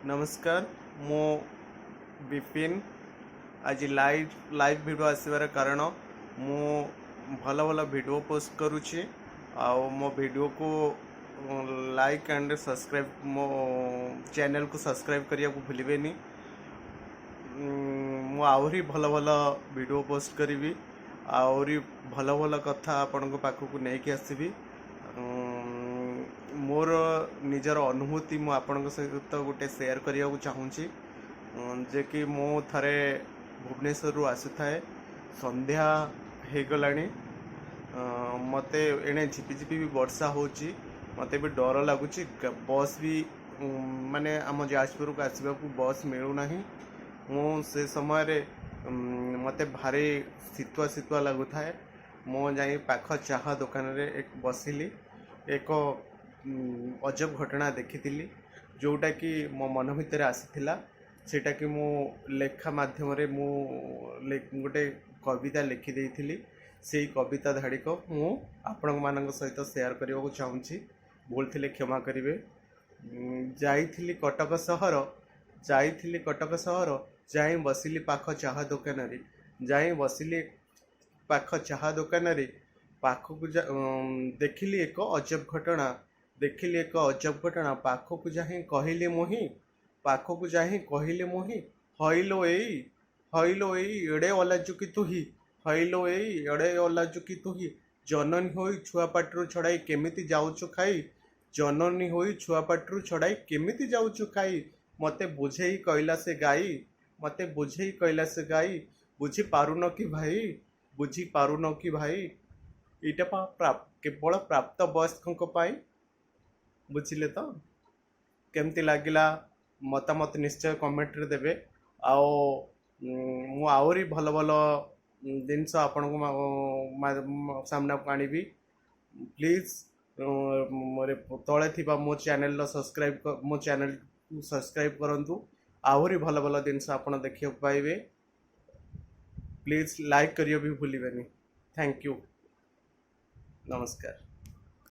ନମସ୍କାର, ମୁଁ ବିପିନ। ଆଜି ଲାଇଭ୍ ଲାଇଭ୍ ଭିଡ଼ିଓ ଆସିବାର କାରଣ, ମୁଁ ଭଲ ଭଲ ଭିଡ଼ିଓ ପୋଷ୍ଟ କରୁଛି ଆଉ ମୋ ଭିଡ଼ିଓକୁ ଲାଇକ୍ ଆଣ୍ଡ ସବସ୍କ୍ରାଇବ୍, ମୋ ଚ୍ୟାନେଲକୁ ସବସ୍କ୍ରାଇବ୍ କରିବାକୁ ଭୁଲିବେନି। ମୁଁ ଆହୁରି ଭଲ ଭଲ ଭିଡ଼ିଓ ପୋଷ୍ଟ କରିବି, ଆହୁରି ଭଲ ଭଲ କଥା ଆପଣଙ୍କ ପାଖକୁ ନେଇକି ଆସିବି। ମୋର ନିଜର ଅନୁଭୂତି ମୁଁ ଆପଣଙ୍କ ସହିତ ଗୋଟେ ସେୟାର କରିବାକୁ ଚାହୁଁଛି ଯେ କି ମୁଁ ଥରେ ଭୁବନେଶ୍ୱରରୁ ଆସୁଥାଏ, ସନ୍ଧ୍ୟା ହେଇଗଲାଣି। ମୋତେ ଏଣେ ଝିପିଝିପି ବି ବର୍ଷା ହେଉଛି, ମୋତେ ବି ଡର ଲାଗୁଛି। ବସ୍ ବି ମାନେ ଆମ ଯାଜପୁରକୁ ଆସିବାକୁ ବସ୍ ମିଳୁନାହିଁ। ମୁଁ ସେ ସମୟରେ ମୋତେ ଭାରି ଶୀତୁଆ ଶୀତୁଆ ଲାଗୁଥାଏ। ମୁଁ ଯାଇ ପାଖ ଚାହା ଦୋକାନରେ ଏକ ବସିଲି। ଏକ ଅଜବ ଘଟଣା ଦେଖିଥିଲି, ଯେଉଁଟାକି ମୋ ମନ ଭିତରେ ଆସିଥିଲା। ସେଇଟାକି ମୁଁ ଲେଖା ମାଧ୍ୟମରେ ମୁଁ ଗୋଟେ କବିତା ଲେଖି ଦେଇଥିଲି। ସେଇ କବିତା ଧାଡ଼ିକ ମୁଁ ଆପଣମାନଙ୍କ ସହିତ ସେୟାର କରିବାକୁ ଚାହୁଁଛି। ଭୁଲ ଥିଲେ କ୍ଷମା କରିବେ। ଯାଇଥିଲି କଟକ ସହର, ଯାଇଥିଲି କଟକ ସହର, ଯାଇ ବସିଲି ପାଖ ଚାହା ଦୋକାନରେ, ଯାଇ ବସିଲି ପାଖ ଚାହା ଦୋକାନରେ। ପାଖକୁ ଦେଖିଲି ଏକ ଅଜବ ଘଟଣା, ଦେଖିଲି ଏକ ଅଜବ ଘଟଣା। ପାଖକୁ ଯାଇ କହିଲି ମୁହିଁ, ପାଖକୁ ଯାଇ କହିଲି ମୁହିଁ, "ହଇଲୋ ଏଇ, ହଇଲୋ ଏଇ, ଏଡ଼େ ଅଲାଜୁକି ତୁହି, ହଇଲୋ ଏଇ, ଏଡ଼େ ଅଲାଜୁକି ତୁହି। ଜନନୀ ହୋଇ ଛୁଆ ପାଟିରୁ ଛଡ଼ାଇ କେମିତି ଯାଉଛୁ ଖାଇ? ଜନନୀ ହୋଇ ଛୁଆ ପାଟିରୁ ଛଡ଼ାଇ କେମିତି ଯାଉଛୁ ଖାଇ?" ମତେ ବୁଝେଇ କହିଲା ସେ ଗାଈ, ମତେ ବୁଝେଇ କହିଲା ସେ ଗାଈ, "ବୁଝି ପାରୁନ କି ଭାଇ, ବୁଝି ପାରୁନ କି ଭାଇ?" ଏଇଟା କେବଳ ପ୍ରାପ୍ତ ବୟସ୍କଙ୍କ ପାଇଁ। ବୁଝିଲେ ତ? କେମିତି ଲାଗିଲା, ମତାମତ ନିଶ୍ଚୟ କମେଣ୍ଟରେ ଦେବେ। ଆଉ ମୁଁ ଆହୁରି ଭଲ ଭଲ ଜିନିଷ ଆପଣଙ୍କ ସାମ୍ନାକୁ ଆଣିବି। ପ୍ଲିଜ୍ ମୋର ତଳେ ଥିବା ମୋ ଚ୍ୟାନେଲର ସବସ୍କ୍ରାଇବ୍, ମୋ ଚ୍ୟାନେଲକୁ ସବସ୍କ୍ରାଇବ୍ କରନ୍ତୁ। ଆହୁରି ଭଲ ଭଲ ଜିନିଷ ଆପଣ ଦେଖିବାକୁ ପାଇବେ। ପ୍ଲିଜ୍ ଲାଇକ୍ କରିବା ବି ଭୁଲିବେନି। Thank you, ନମସ୍କାର।